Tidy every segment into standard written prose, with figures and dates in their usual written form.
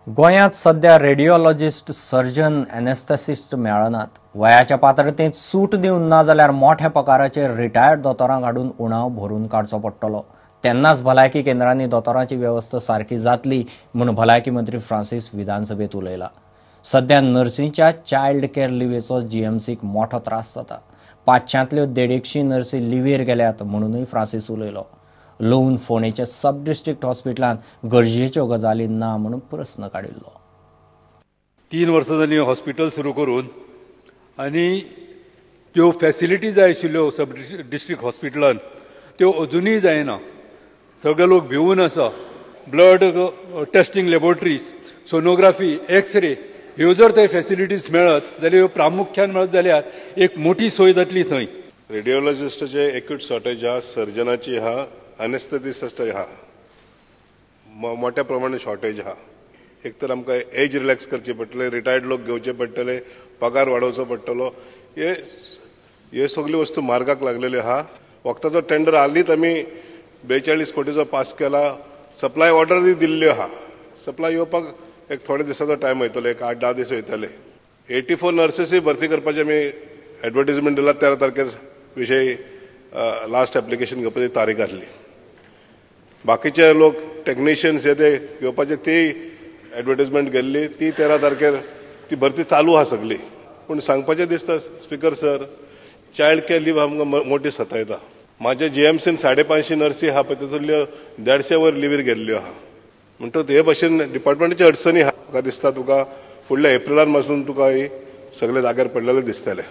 गोंयांत सध्या रेडिओलॉजिस्ट, सर्जन, एनेस्थेसिस्ट मेळनात. वयाच्या पात्रतेंत सूट दिवन ना जाल्यार मोठ्या पगाराचेर रिटायर्ड दोतोरांक हाडून उणाव भरून काडचो पडटलो. तेन्नाच भलायकी केंद्रांनी दोतोरांची वेवस्था सारकी जातली म्हूण भलायकी मंत्री फ्रांसीस विधानसभेत उलयला. सध्या नर्सींच्या चायल्ड केअर लिवेचो जीएमसीक मोठो त्रास जाता. 500तल्यो 150 नर्सी लिवेर गेल्यात म्हणूनय फ्रांसीस उलयलो. लोन फोंडेच्या सब डिस्ट्रिक्ट हॉस्पिटलांत गरजेच्यो गजाली ना म्हणून प्रस्न काडिल्लो. 3 वर्सां जालीं हॉस्पिटल सुरू करून आनी त्यो फॅसिलिटी जाय आशिल्ल्यो सब डिस्ट्रिक्ट हॉस्पिटलान त्यो अजुनूय जायना. सगळे लोक भिवून आसा. Blood testing laboratories, sonography, x-ray ह्यो जर थंय फॅसिलिटीज मेळत जाल्यार ह्यो प्रामुख्यान मेळत जाल्यार एक मोठी सोय जातली थंय. रेडिओलॉजिस्टाचे एक्यूट शॉर्टेज आहा, सर्जनाची आहा, अनेस्थेटिस्ट आहा, मोठ्या प्रमाणात शॉर्टेज आहा. एक तर आमकां एज रिलॅक्स करची पडटले, रिटायर्ड लोक घेवचे पडटले, पगार वाडोवचो पडटलो. हे सगळ्यो वस्तू मार्गाक लागलेल्यो आहा. वखदाचो टेंडर हालींच आमी 42 कोटीचो पास केला. सप्लाय ऑर्डरूय दिल्ल्यो आहा. सप्लाय येवपाक एक थोडे दिसाचो टायम वयतलो, एक 8-10 दीस वयतले. 84 नर्सीसूय भरती करपाचे आमी एडवर्टीजमेंट दिला. 13 तारखेर विशय लास्ट एप्लिकेशन घेवपाची तारीख आसली. बाकीचे लोक टेक्निशियन्स हे ते घेवपाचे तेय एडवर्टीजमेंट गेल्ली, ती 13 तारखेर ती भरती चालू आहा सगळी. पूण सांगपाचें दिसता speaker sir, child care leave आमकां मोठी सतायता. म्हाज्या जीएमसीन 550 नर्सी आहा पळय, तातूंतल्यो 150 वयर लिवीर गेल्ल्यो आहा. म्हणटकच हे भशेन डिपार्टमेंटाची अडचणी आहा. म्हाका दिसता तुका फुडल्या एप्रिलान पासून तुका ही सगळे जाग्यार पडलेले दिसतले.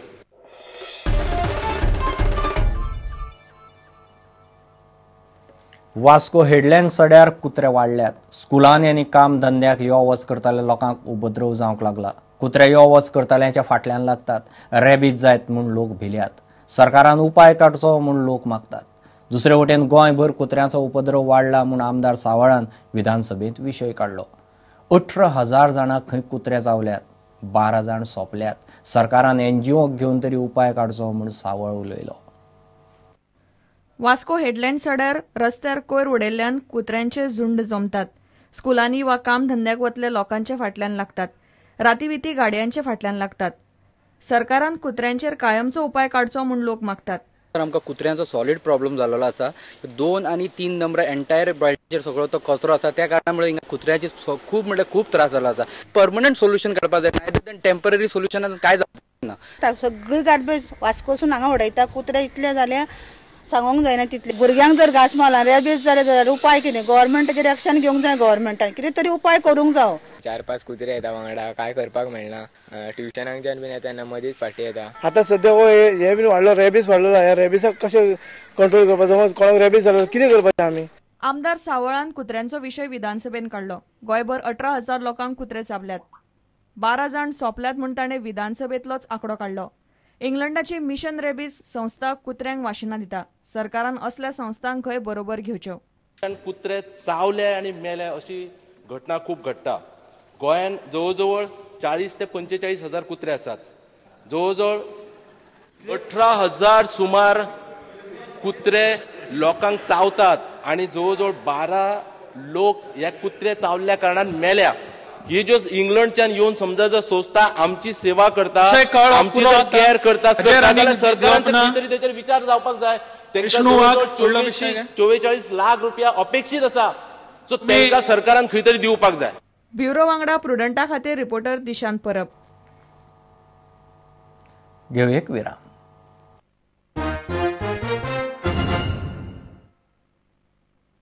वास्को हेडलँड सड्यार कुत्रे वाडल्यात. स्कुलांनी आनी काम धंद्याक यो वच करतल्या लोकांक उपद्रव जावंक लागला. कुत्रे यो वच करतल्यांच्या फाटल्यान लागतात. रेबीज जायत म्हूण लोक भिल्यात. सरकारान उपाय काडचो म्हूण लोक मागतात. दुसरे वटेन गोंयभर कुत्र्यांचो उपद्रव वाडला म्हूण आमदार सावळान विधानसभेंत विशय काडलो. 18,000 जाणांक खंय कुत्रे चावल्यात, 12 जाण सोंपल्यात. सरकारान एनजीओक घेवन तरी उपाय काडचो म्हूण सावळ उलयलो. वास्को हेडलँड सड्यार रस्त्यार कोयर उडयल्ल्यान कुत्र्यांचे झुंड जमतात. स्कुलांनी वा काम धंद्याक वतल्या लोकांच्या फाटल्यान लागतात. रातीविती गाडयांच्या फाटल्यान लागतात. सरकारान कुत्र्यांचेर कायमचो उपाय काडचो म्हूण लोक मागतात. आमकां कुत्र्यांचो सॉलिड प्रॉब्लम जाल्लो आसा. 2 आनी 3 नंबर एंटायर बेल्टाचेर सगळो तो कचरो आसा, त्या कारणामुळे हिंगा कुत्र्यांची खूब म्हणल्यार खूब त्रास जाल्लो आसा. परमनंट सोल्युशन काडपाक जाय, नायदर दॅन टेम्पररी सोल्युशनान कांय जावपाक ना. सगळी गार्बेज वास्कोसून हांगा उडयता. कुत्रे इतले जाले सांगूंक जायना तितले. भुरग्यांक जर घास मारला, रेबीज जाले जाल्यार उपाय कितें? गव्हर्मेंटाचेर एक्शन घेवंक जाय. गव्हर्मेंटान कितें तरी उपाय करूंक जावो. 4-5 कुत्रे येता वांगडा, काय करपाक मेळना. ट्युशनाकच्यान बीन येता तेन्ना मदींच फाटी येता. आतां सद्या हो हे बीन वाडलो, रेबीज वाडलो. ह्या रेबीसाक कशें कंट्रोल करपाचो? कोणाक रेबीज जालो कितें करपाचें आमी? आमदार सावळान कुत्र्यांचो विशय विधानसभेन काडलो. गोंयभर 18,000 लोकांक कुत्रे चाबल्यात, 12 जाण सोंपल्यात म्हूण ताणें विधानसभेंतलोच आंकडो काडलो. इंग्लंडाची मिशन रेबीज संस्था कुत्र्यांक वाशिनां दिता. सरकारान असल्या संस्थांक खंय बरोबर घेवच्यो. कुत्रे चावले आनी मेले अशी घटना खूब घडटा. गोंयांत जवळ जवळ 40 ते 45 हजार कुत्रे आसात. जवळ जवळ 18,000 सुमार कुत्रे लोकांक चावतात आनी जवळ जवळ 12 लोक ह्या कुत्रे चावल्ल्या कारणान मेल्या. ही ज्यो इंग्लंडच्यान येवन समजा जर संस्था आमची सेवा करता, आमची केअर करता, जाल्यार सरकारान तरी तेचेर विचार जावपाक जाय. तांकां 44 लाख रुपया अपेक्षीत आसा, सो तांकां सरकारान खंय तरी दिवपाक जाय. ब्युरो वांगडा प्रुडंटा खातीर रिपोर्टर दिशांत परब. घेवया एक विराम.